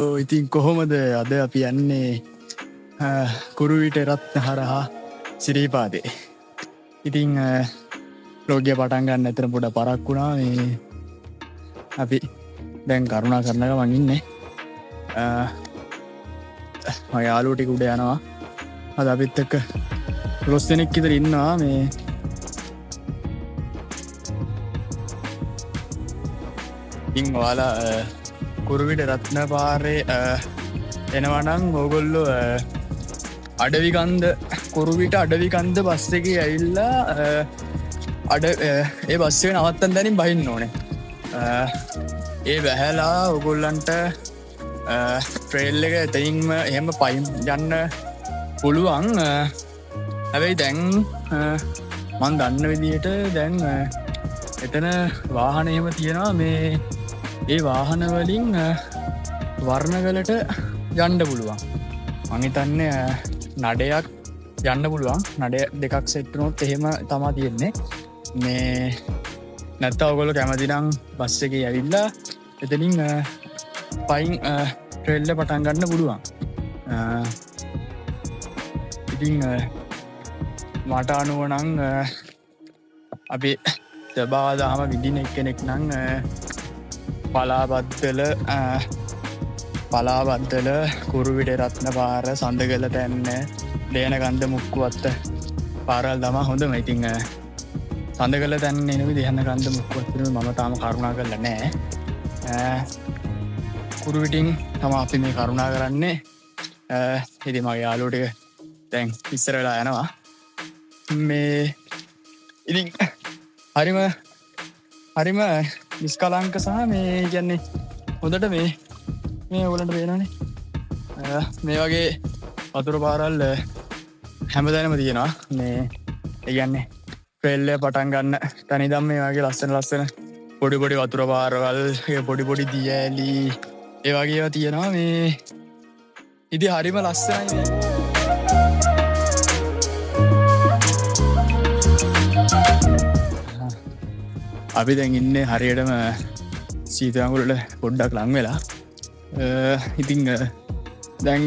ඔව් ඉතින් කොහොමද අද අපි යන්නේ කුරුවිට රත්න හරහා සිරිපාදේ. ඉතින් ව්ලොග් එක පටන් ගන්න ඇත්තටම පොඩ පරක් වුණා. මේ අපි දැන් කරුණා කරන ගමන් ඉන්නේ. මගේ යාළුවෝ ටික උඩ යනවා. අද අපිත් එක්ක 12 දෙනෙක් විතර ඉන්නවා. මේ ඉතින් ඔයාලා කුරුවිට රත්න පාරේ එනවා නම් ඕගොල්ලෝ අඩවිකන්ද කුරුවිට අඩවිකන්ද බස් එකේ ඇවිල්ලා ඒ බස් එක නවත්තන තැනින් බහින්න ඕනේ. ඒ බැහැලා ඕගොල්ලන්ට ට්‍රේල් එක එතනින්ම එහෙම පයින් යන්න පුළුවන්. හැබැයි දැන් මං දන්න විදිහට දැන් එතන වාහන එහෙම තියෙනවා. මේ ඒ වාහන වලින් වර්ණගලට යන්න පුළුවන්. මං හිතන්නේ නඩයක් යන්න පුළුවන්. නඩ දෙකක් සෙට් වුණොත් එහෙම තමා තියෙන්නේ. මේ නැත්තම් ඔයගොල්ලෝ කැමති නම් බස් එකේ ඇවිල්ලා එතනින් පයින් ට්‍රේල් එක පටන් ගන්න පුළුවන්. ඉතින් මට අනුව නම් අපි තබාදහම විඳින එක්කෙනෙක් නම් පලාබද්දල කුරුවිට රත්න පාර සඳගල තැන්න දේනකන්ද මුක්කුවත්ත පාරවල් තමා හොඳම. ඉතින් සඳගල තැන්න නෙමෙයි දේනකන්ද මුක්කුවත්ත නෙමෙයි මම තාම කරුණා කරලා නෑ. කුරුවිටින් තමා අපි මේ කරුණා කරන්නේ. ඉතින් මගේ යාළුවෝ ටික දැන් ඉස්සර වෙලා යනවා. මේ ඉතින් හරිම නිස්කලංක සහ මේ කියන්නේ හොඳට මේ ඔයගොල්ලන්ට පේනවනේ. මේ වගේ වතුර පාරවල් හැමතැනම තියෙනවා. මේ ඒ කියන්නේ ට්‍රේල් එක පටන් ගන්න තැන ඉඳන් මේ වගේ ලස්සන ලස්සන පොඩි පොඩි වතුර පාරවල්, ඒ පොඩි පොඩි දියඇලි ඒ වගේ ඒවා තියෙනවා. මේ ඉතින් හරිම ලස්සනයි මේ. අපි දැන් ඉන්නේ හරියටම සීතවංගුලට පොඩ්ඩක් ලං වෙලා. ඉතින් දැන්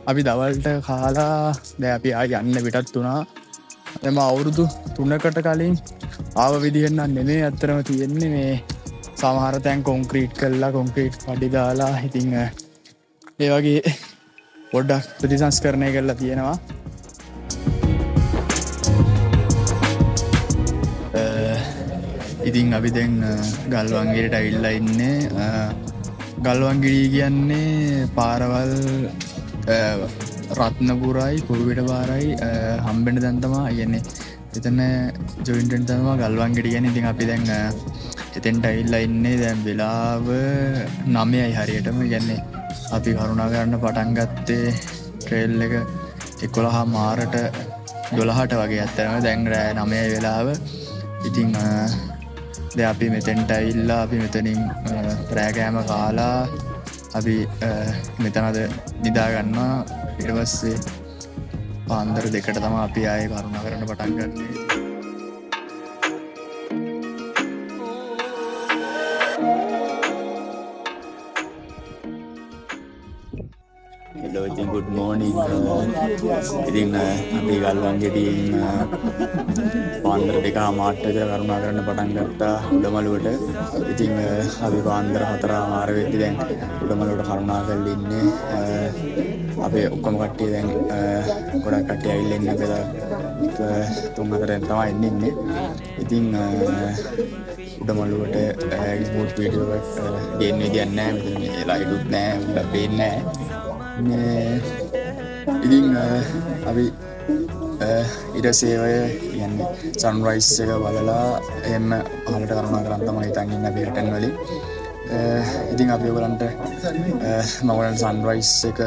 අපි දවල්ට කාලා දැන් අපි ආයෙ යන්න පිටත් වුණා. දැන් මම අවුරුදු 3කට කලින් ආව විදිහෙන් නම් නෙමෙයි ඇත්තටම තියෙන්නේ. මේ සමහර තැන් කොන්ක්‍රීට් කරලා කොන්ක්‍රීට් පඩි දාලා ඉතින් ඒ වගේ පොඩ්ඩක් ප්‍රතිසංස්කරණය කරලා තියෙනවා. ඉතින් අපි දැන් ගල්වංගිරියට ඇවිල්ලා ඉන්නේ. ගල්වංගිරිය කියන්නේ පාරවල් රත්නපුරයි කුරුවිට පාරයි හම්බෙන තැන් තමා. ඒ කියන්නේ එතන ජොයින්ට් වෙන තැන තමා ගල්වංගිරිය කියන්නේ. ඉතින් අපි දැන් එතෙන්ට ඇවිල්ලා ඉන්නේ. දැන් වෙලාව 9යි හරියටම. ඒ කියන්නේ අපි කරුණා කරන්න පටන් ගත්තේ ට්‍රේල් එක එකොළහ මාරට 12ට වගේ ඇත්තටම. දැන් රෑ 9යි වෙලාව. ඉතින් දැන් අපි මෙතෙන්ට ඇවිල්ලා අපි මෙතනින් රෑ කෑම කාලා අපි මෙතන අද නිදා ගන්නවා. ඊට පස්සේ පාන්දර 2ට තමයි අපි ආයේ කරුණා කරන්න පටන් ගන්නෙ. හෙලෝ ඉතින් ගුඩ් මෝර්නිං. ඉතින් අපි ගල්වංගෙඩියෙන් පාන්දර දෙකමාරට විතර කරුණා කරන්න පටන් ගත්තා උඩමළුවට. ඉතින් අපි පාන්දර හතරමාර වෙද්දි දැන් උඩමළුවට කරුණා කරලා ඉන්නේ. අපේ ඔක්කොම කට්ටිය දැන් ගොඩක් කට්ටිය ඇවිල්ලා ඉන්නේ. අපේ තුන් හතර දෙනා තමයි එන්නේ ඉන්නේ. ඉතින් උඩමළුවට ස්මූත් වීඩියෝ එකක් ගේන්න විදියක් නෑ. මෙතන මේ ලයිටුත් නෑ, උඩ පේන්නේ නෑ. මේ ඉතින් අපි ඊට සේවය කියන්නේ සන්රයිස් එක බලලා එහෙම පහලට කරුණා කරන් තමයි හිතන් ඉන්නේ අපි රටන් වලින්. ඉතින් අපි ඔයගලන්ට මම ඔයගලන්ට සන්රයිස් එක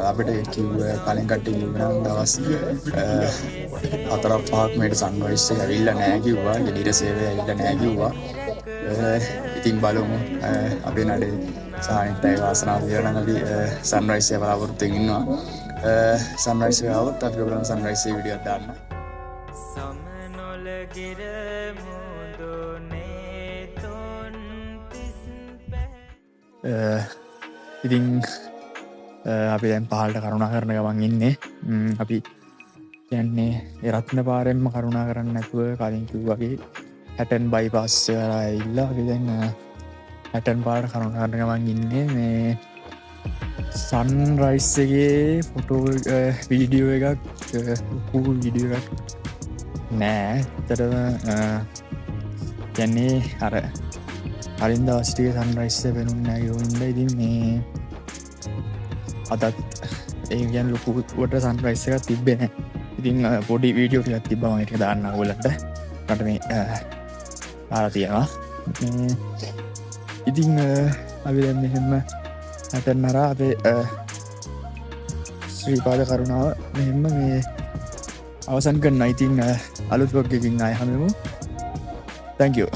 අපිට කිව්ව කලින් කට්ටිය කිව්ව නම් දවස් 4 5ක් මේට සන්රයිස් එක ඇවිල්ලා නෑ කිව්වා. ගෙඩිර සේවය ඇවිල්ලා නෑ කිව්වා. ඉතින් බලමු අපේ නඩේ සහ අනිත් අය වාසනාව තියෙනවා නම් අපි සන්රයිස් එක බලාපොරොත්තු වෙමින් ඉන්නවා. සන්රයිස් එක ආවොත් අපි ඔයගලන්ට සන්රයිස් එකේ වීඩියෝ එකක් දාන්න. සමනොලගිර මුදුනේ තුන් තිස් පැ. ඉතින් අපි දැන් පහළට කරුණා කරන ගමන් ඉන්නේ. අපි කියන්නේ ඒ රත්න පාරෙන්ම කරුණා කරන්න නැතුව කලින් කිව්වා වගේ හැටන් බයිපාස් එක කරා ඇවිල්ලා අපි දැන් හැටන් පාරට කරුණා කරන ගමන් ඉන්නේ. මේ සන්රයිස් එකේ ෆොටෝ වීඩියෝ එකක්, ලොකු වීඩියෝ එකක් නෑ ඇත්තටම. කියන්නේ අර කලින් දවස් ටිකේ සන්රයිස් එක පෙනුන්නේ නෑ කිව්ව හින්දා ඉතින් මේ අදත් ඒ කියන්නේ ලොකුවට සන්රයිස් එකක් තිබ්බේ නෑ. ඉතින් පොඩි වීඩියෝ ටිකක් තිබ්බා, මම ඒක දාන්නම් ඔයගොල්ලන්ට. මට මේ දාලා තියෙනවා. මේ ඉතින් අපි දැන් මෙහෙම හැටන් හරහා අපේ ශ්‍රී පාද කරුණාව මෙහෙම මේ අවසන් කරනවා. ඉතින් අලුත් ව්ලොග් එකකින් ආයෙ හමුවෙමු. Thank you.